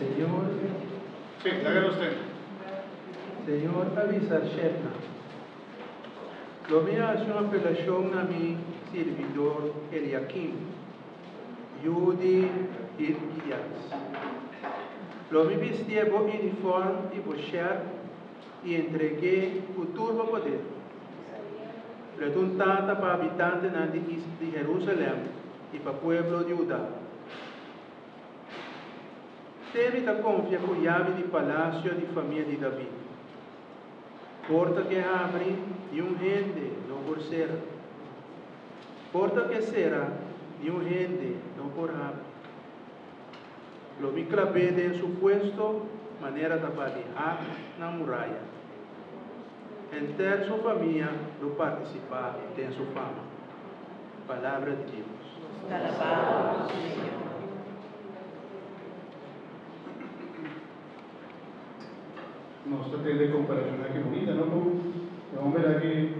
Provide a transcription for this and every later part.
Señor, Sí, hágalo usted. Señor a bisa Shebna, Lo mi hasi un apelashon na mi sirbidor Eliakim, yu di Hilkias. Lo mi bistié bo unifòrm i bo shèrt i entreg'é ku tur bo poder. Lo e ta un tata pa habitantenan di di Herúsalèm i pa pueblo di Hudá. Te mi ta konfia ku yabi di palasio di famia di David. Porta ke habri, niun hende no por sera. Porta ke sera, niun hende no por habri. Lo mi klab'é den su puesto manera ta bati hak na muraya. Henter su famia lo partisipá den su fama. Palabra di Dios. Nos ta alabá bo, Señor. Nos ta tende komparashon aki bunita, no? Ku e homber aki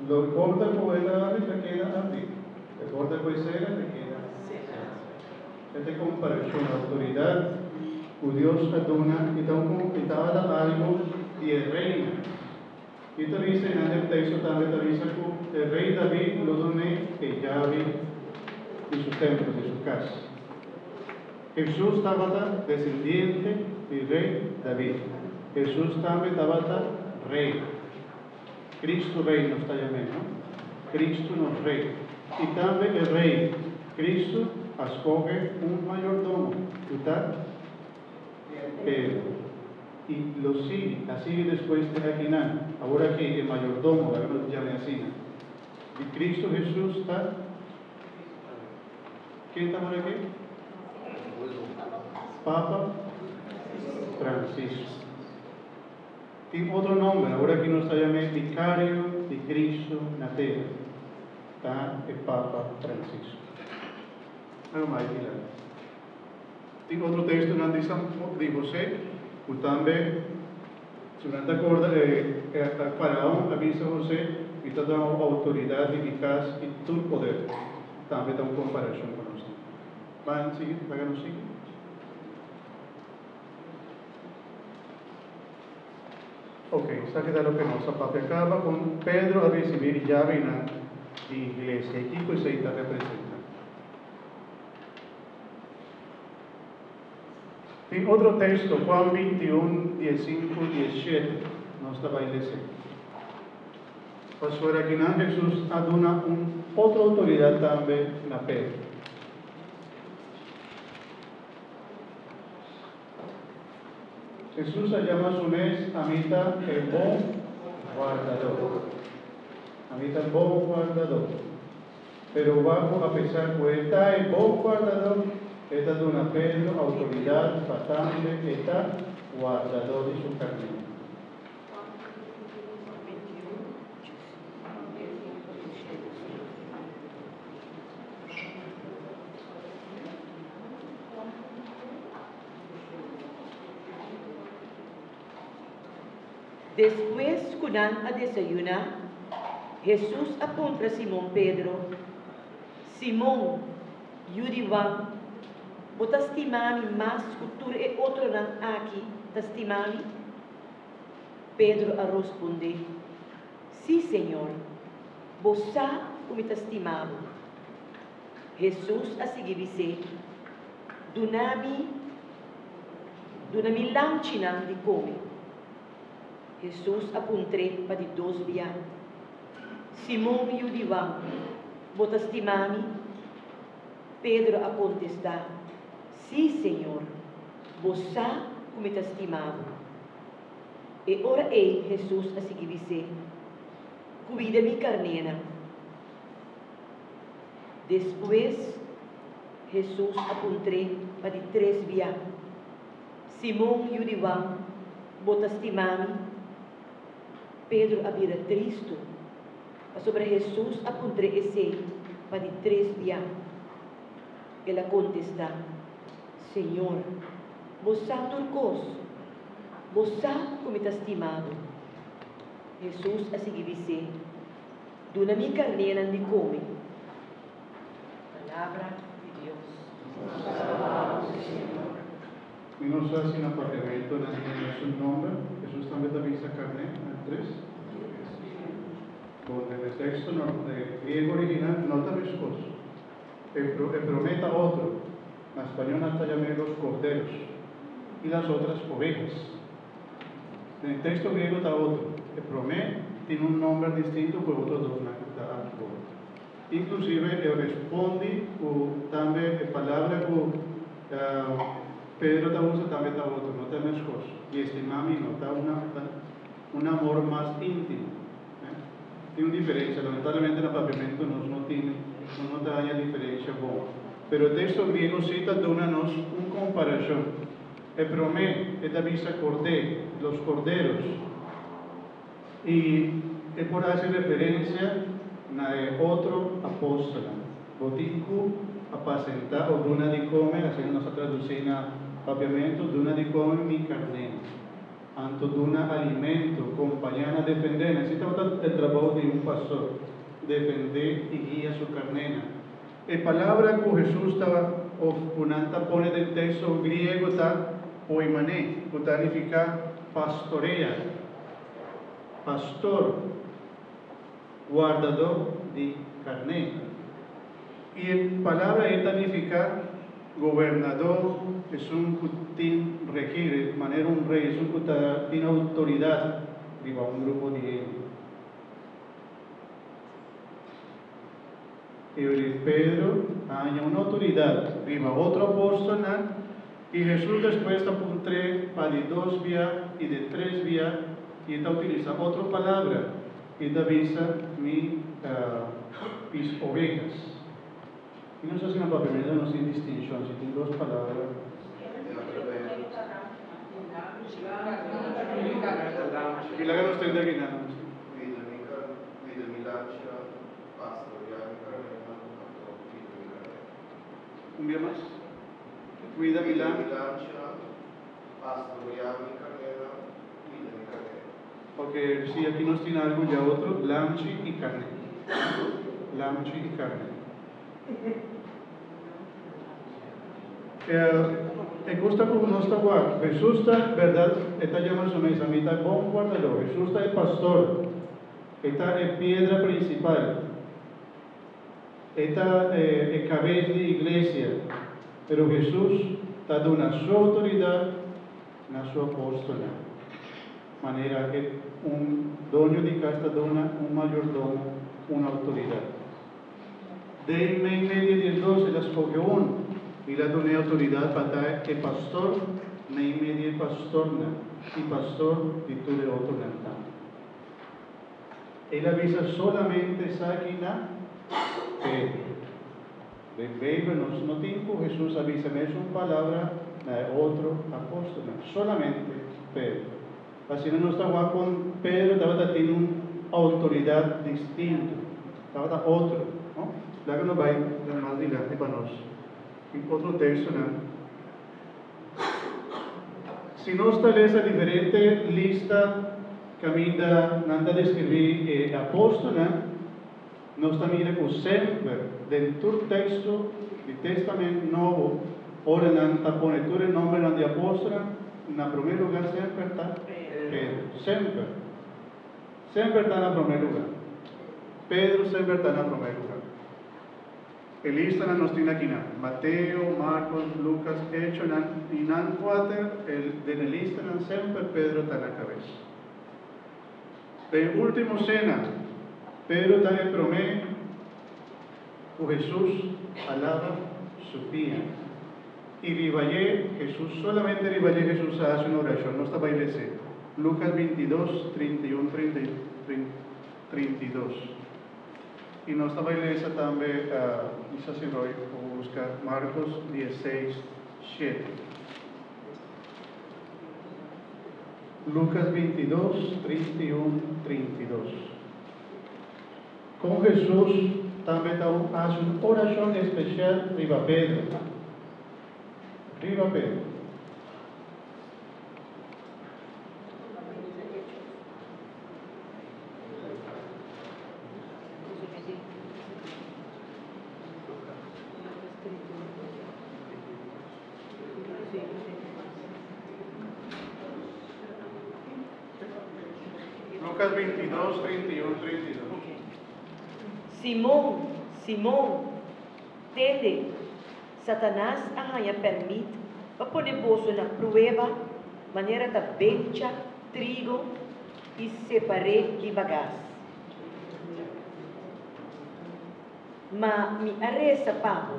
lo porta ku e ta abri ta keda abri, e porta ku e sera ta keda sera. E ta e komparashon, outoridat ku Dios a duna i ta un i ta hala algu di e reina. I ta bisa i nan den teksto tambe ta bisa ku e rei David lo dun'é e yabi di su templo, di su kas. Hesus tabata desendiente di rei David. Hesus tambe tabata rei. Cristo Rei nos ta yam'é, no? Cristo nos Rei. I tambe e Rei Cristo a scoge un mayordomo cu ta Pedro. I lo sigui, a sigui despues te akinan. Awor aki e mayordomo, laga nos yam'é asina, di Cristo Hesus ta. Ken ta por aki? Papa Francisco. Tin otro nomber, awor aki nos ta yam'é Vicario di Cristo na tera. Ta e Papa Francisco. Algo mas dilanti. Tin otro textonan di San di José cu tambe, si nan ta corda e Faraon a bisa José, Mi ta duna bo autoridad di mi cas y tur poder. Tambe ta un comparacion cu nos tin. Ban sigui, laga nos sigui. Ok, esaki ta loke nos a papia caba con Pedro a ricibi e yabinan di iglesia y kico esey ta representa. Tin otro texto, Juan 21, 15, 17, nos ta bay lese. Pasobra kinan Jesus a duna un otro autoridad tambe na Pedro. Jesus a yama su mes, Ami ta e bon wardador. Ami ta bon wardador. Pero wak ku apesar ku e ta e bon wardador, e ta duna Pedro outoridat pa tambe e ta wardador di su karné. Despues ku nan a desayuná, Hesus a puntra Simon Pedro, Simon, yu di Juan, bo ta stima mi mas ku tur e otronan aki ta stima mi? Pedro a rospondé, Sí, Señor, bo sa ku mi ta stima bo. Hesus a sigui bis'é, Duna mi, duna mi lamchinan di kome. Hesus a puntr'é pa di dos bia, Simon, yu di Juan, bo ta stima mi? Pedro a kontestá, Sí, Señor, bo sa ku mi ta stima bo. E ora ei Hesus a sigui bis'é, Kuida mi karnénan. Despues Hesus a puntr'é pa di tres bia, Simon, yu di Juan, bo ta stima mi? Pedro a bira tristu pasobra Hesus a puntr'é esei pa di tres bia. El a kontestá, Señor, bo sa tur kos, bo sa ku mi ta stima bo. Hesus a sigui bis'é, Duna mi karnénan di kome. Palabra di Dios. Mi Mi no sa si na Papiamento nan tin e mesun nomber. Hesus tambe ta bisa karné na tres. Bon, den e teksto griego original no ta meskos. E e promé ta otro. Na spañó nan ta yam'é los corderos i las otras ovejas. Den e teksto griego ta otro. E promé tin un nomber distinto ku e otro dosnan ku ta aki bo. Inclusive e respondi cu tambe e palabra cu Pedro ta usa tambe ta otro, no ta mescos. Mi estima mi no, ta una un amor mas intimo. Tin un diferencia, lamentablemente na Papiamento nos no tin, nos no ta haña diferencia bon. Pero e texto griego si ta duna nos un comparacion. E prome e ta bisa cordé, los corderos. I e por hasi referensia na e otro apòstelnan. Bo tin ku apasentá o duna di kome, asina nos a tradusí na papiamentu, duna di kome mi karnénan. Anto duna alimento, kompañá na defendé nan. Esei tabata e trabou di un pastor, defendé i guia su karnénan. E palabra ku Hesus ta òf ku nan ta pone den teksto griego ta poimané, ku ta nifiká pastorea, pastor, wardadó di karné. I e palabra ei ta nifiká gobernadó, esun ku tin regir, manera un rei, esun ku ta tin outoridat riba un grupo di hende. E Pedro a haña un outoridat riba otro apòstelnan, i Hesus despues ta puntr'é pa di dos bia i di tres bia, i e ta utilisá otro palabra, e ta bisa, Mi mis ovejas. Mi no sa si na papiamento nos tin distinshon, si tin dos palabra. I laga nos tende akinan. Pastoreá mi karnénan anto cuida mi karné. Un bia mas. Cuida mi Cuida mi lancha, pastoreá mi karnénan, cuida mi karné. Ok, si aki nos tin algu dja otro, lamchi i karné. Lamchi i karné. E kos ta ku nos ta wak, Hesus ta, bèrdat, e ta yama su mes, Ami ta e bon wardadó. Hesus ta e pastor. E ta e piedra principal. E ta e cabes di iglesia. Pero Jesus ta duna su autoridad na su apostolnan, manera e un doño di cas ta duna un mayordomo un autoridad. Den meimei di e diesdos el a scoge un, i el a dun'é autoridad pa ta e pastor meimei di e pastornan i pastor di tur e otronan tambe. El a bisa solamente esaki na Pedro. Den Beibel nos no tin ku Hesus a bisa mesun palabra na e otro apòstelnan, solamente Pedro. Asina nos ta wak kon Pedro tabata tin un outoridat distinto, tabata otro, no? Laga nos bai mas dilanti pa nos tin otro tekstonan. Si nos ta lesa diferente lista kaminda nan ta deskribí e apòstelnan, nos ta mira ku semper den tur teksto di Testament Nobo, ora nan ta pone tur e nòmbernan di apòstelnan, na promé lugá semper ta Pedro. Semper. Semper ta na promé lugá. Pedro semper ta na promé lugá. E listanan nos tin akinan, Mateo, Marcos, Lucas, Hechonan, i nan kuater e den e listanan semper Pedro ta na kabes. Den e ultimo sena, Pedro ta e promé ku Hesus a laba su pia. I riba dje Hesus, solamente riba dje Hesus a hasi un orashon. Nos ta bai les'é, Lucas 22, 31, 32. I nos ta bai lesa tambe mi sa si Roy por buska Marcos dieseis, shete. Lucas 22, 31, 32. Kon Hesus tambe ta hasi un orashon espesial riba Pedro? Riba Pedro. Lucas 22, 31, 32. Simon, Simon, tende, Satanas a haña pèrmit pa pone boso na prueba manera ta bencha trigo i separ'é di bagas. Ma mi a resa pa bo,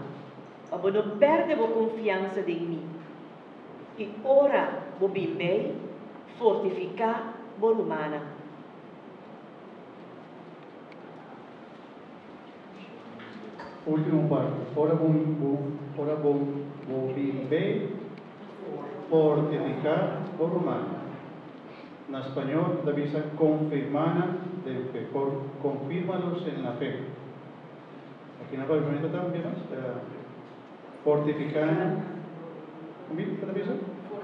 pa bo no pèrdè bo konfiansa den mi. I ora bo bin bei, fortifiká bo rumannan. Último parte. Ora bo ora bo bo bin bei, fortifiká bo rumannan. Na spañol ta bisa konfirmá nan den fe, confírmalos en la fe. Aki na papiamento tambe mas, fortifiká nan. Kon ta bisa?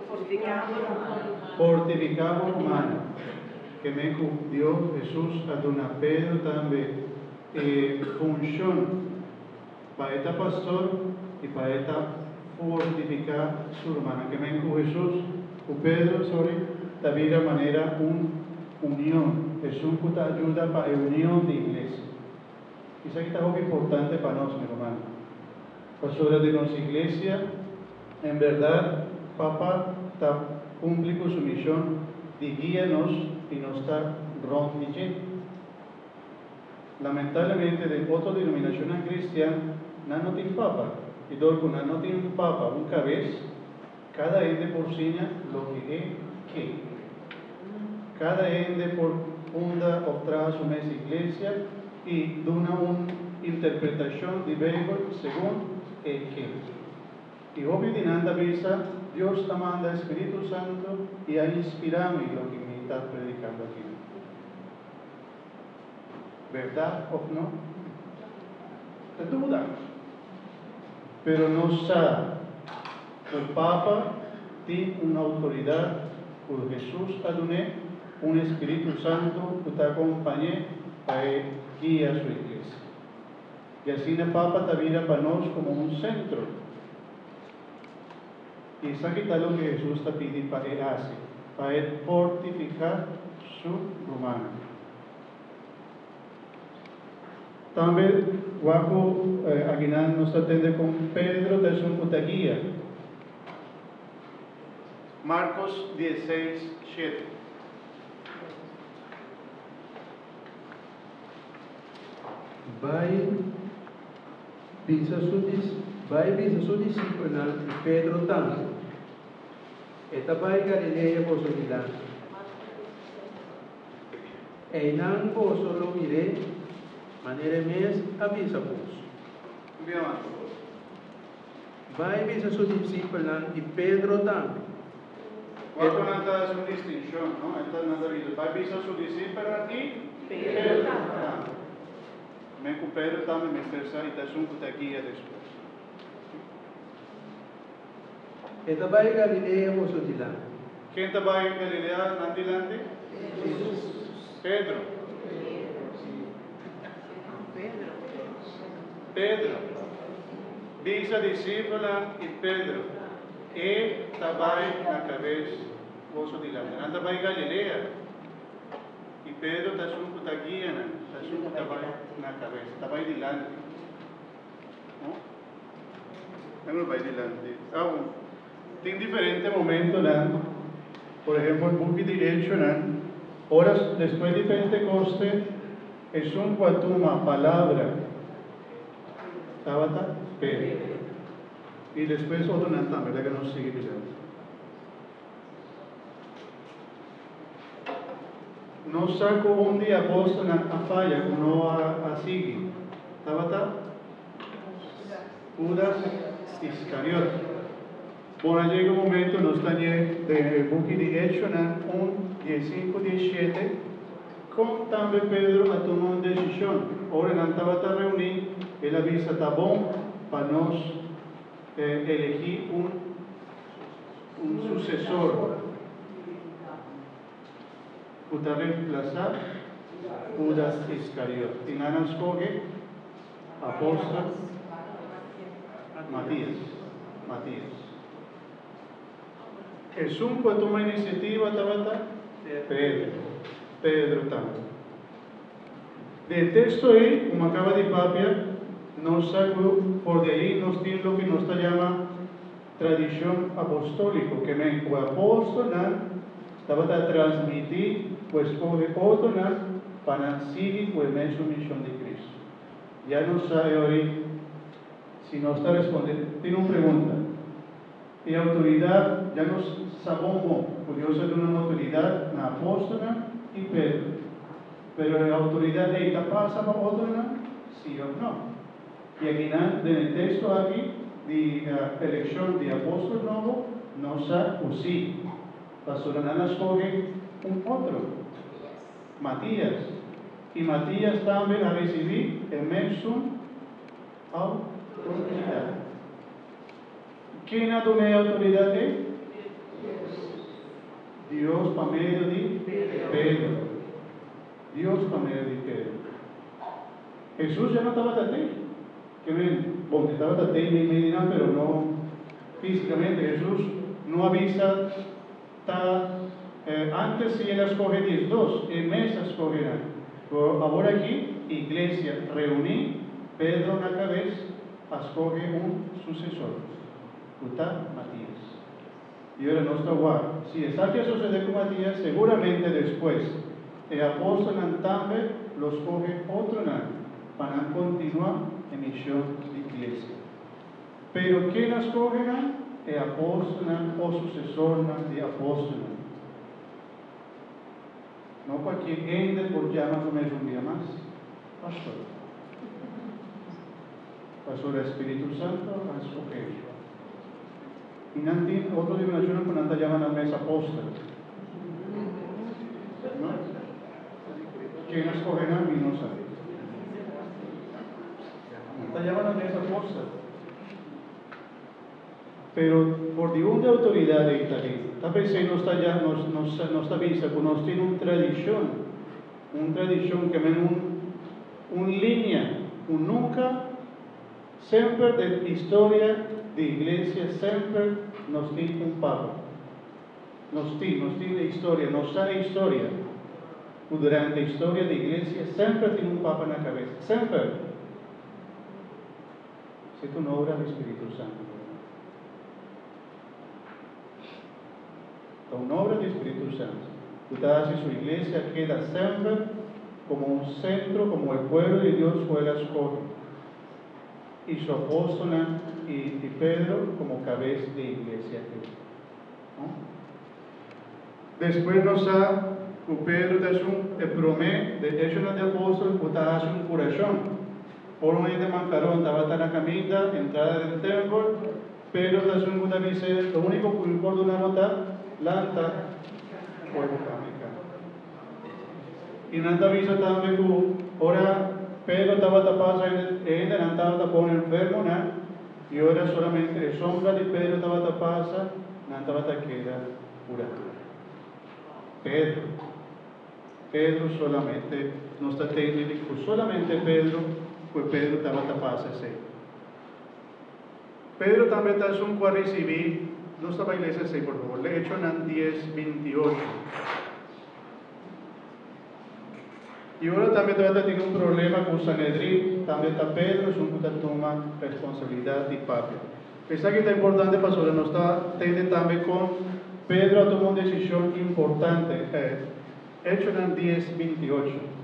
Fortifiká bo rumannan. Fortifiká bo rumannan. Ke men ku Dios, Hesus a duna Pedro tambe e funshon pa e ta pastor i pa e ta fortifiká su rumannan. Ke men ku Hesus ku Pedro, sorry, ta bira manera un union, esun ku ta ayuda pa e union di iglesia. Esaki ta hopi importante pa nos, mi ruman. Pasobra den nos iglesia, en berdad, Papa ta cumpli cu su mision di guia nos y nos ta rond di dje. Lamentablemente den otro denominacionnan cristian nan no tin Papa y dor cu nan no tin un Papa, un cabes, cada hende por siña loke e ke. Cada hende por funda of traha su mes iglesia y duna un interpretacion di Bijbel segun e ke. Y hopi di nan ta bisa, Dios a manda e Spiritu Santo y a inspira mi loke mi ta predicando aki. Berdad of no? Ta duda. Pero nos sa cu Papa tin un autoridad cu Jesus a dun'é, un Spiritu Santo cu ta acompañ'é pa e guia su Iglesia. Y asina Papa ta bira pa nos como un centro. Y esaki ta loke Jesus ta pidi pa e haci, pa e fortifica su rumannan. Tambe wak ku akinan nos ta tende kon Pedro ta esun ku ta guia. Marcos dieseis, shete. Bai bisa su bai bisa su disipelnan i Pedro tambe, E ta bai Galilea boso dilanti. Einan boso lo mir'é, manera e mes a bisa boso. Bai bisa su disipelnan i Pedro tambe. Wak ku nan ta hasi un distinshon, no? E ta nan ta bisa, bai bisa su disipelnan i Pedro tambe. Men ku Pedro tambe mester sa i ta esun ku ta guia despues. E ta bai Galilea boso dilanti. Ken ta bai Galilea nan dilanti? Pedro. Pedro. Bisa disipelnan i Pedro, E ta bai na kabes boso dilanti. Nan ta bai Galilea. I Pedro ta esun ku ta guia nan, ta esun ku ta bai na kabes, ta bai dilanti. No? Nan bai dilanti. Awor, tin diferente momentonan, por ehempel buki di Echonan, ora despues di Pentekoste esun ku a tuma palabra tabata Pedro. I despues otronan tambe, laga nos sigui dilanti. Nos sa ku un di apòstelnan a faya ku no a sigui. Tabata Hudas Iskariot. Bon, a yega un momentu, nos ta ñe den e buki di Echonan un, diesinku, diesshete, kon tambe Pedro a tuma un desishon. Ora nan tabata reuní, el a bisa, Ta bon pa nos elegí un un susesor ku ta remplasá Hudas Iskariot. I nan a skohe apòstel Matias. Matias. Esun ku a tuma inisiativa tabata Pedro. Pedro tambe. Di e teksto ei, ku mi a kaba di papia, nos sa ku for di ei nos tin loke nos ta yama tradishon apostóliko, ke men ku e apòstelnan tabata transmití ku eskohe otronan pa nan sigui ku e mesun mishon di Kristu. Ya nos sa e ora ei si nos ta respondé tin un pregunta. E outoridat, ya nos sa bon bon ku Dios a duna un outoridat na apòstelnan i Pedro. Pero e outoridat ei ta pasa pa otronan? Sí òf nò? I akinan den e teksto aki di elekshon di apòstel nobo nos sa ku sí, pasobra nan a skohe un otro, Matias, i Matias tambe a risibí e mesun outoridat. Ken a duna e outoridat ei? Dios pa medio di Pedro. Dios pa medio di Pedro. Hesus ya no tabata tei. Ke men, bon, e tabata tei meimei di nan, pero no físikamente. Hesus no a bisa ta antes si el a skohe diesdos, e mes a skohe nan. Pero awor aki, iglesia reuní, Pedro na kabes, a skohe un susesor, ku ta Matias. I ora nos ta wak si esaki a sosodé ku Matias, seguramente despues e apòstelnan tambe lo skohe otronan pa nan kontinuá e mishon di iglesia. Pero ken a skohe nan? E apòstelnan o susesornan di apòstelnan. No cualkier hende por yama su mes un dia mas pastor. Pasobra e Spiritu Santo a scoge. Y nan tin otro denominacionnan cu nan ta yama nan mes apostel. No? Ken a scoge nan mi no sa. Nan ta yama nan mes apostel. Pero for di unda e autoridad ei ta bin? Ta p'esei nos ta ya nos nos nos ta bisa ku nos tin un tradishon, un tradishon ke men un un linia ku nunka semper den historia di iglesia semper nos tin un papa. Nos tin, nos tin e historia, nos sa e historia ku durante historia di iglesia semper tin un papa na kabes, semper. Si ta un obra di Spiritu Santu, mi hermano. Ta un obra di Spiritu Santu ku ta hasi su iglesia keda semper komo un sentro, komo e pueblo di Dios ku el a skohe, i su apòstelnan i i Pedro komo kabes di e iglesia ei. No? Despues nos sa ku Pedro ta esun e promé de Echonan di Apòstel ku ta hasi un kurashon. Ora un hende mankaron tabata na kaminda, entrada den tèmpel, Pedro ta esun ku ta bis'é, Lo úniko ku mi por duna bo ta, Lanta, poi bo kama i kana. I nan ta bisa tambe ku ora Pedro tabata pasa e hendenan tabata pone enfermonan, i ora solamente e sombra di Pedro tabata pasa, nan tabata keda kurá. Pedro. Pedro solamente, nos ta tende di ku solamente Pedro, ku e Pedro tabata pasa esei. Pedro tambe ta esun ku a risibí, nos ta bai lesa esei por fabor, le Echonan dies, 28. I ora tambe tabata tin un problema ku Sanedrin, tambe ta Pedro esun ku ta tuma responsabilidat di papia. Esaki ta importante pasobra nos ta tende tambe kon Pedro a tuma un desishon importante. Echonan dies, 28.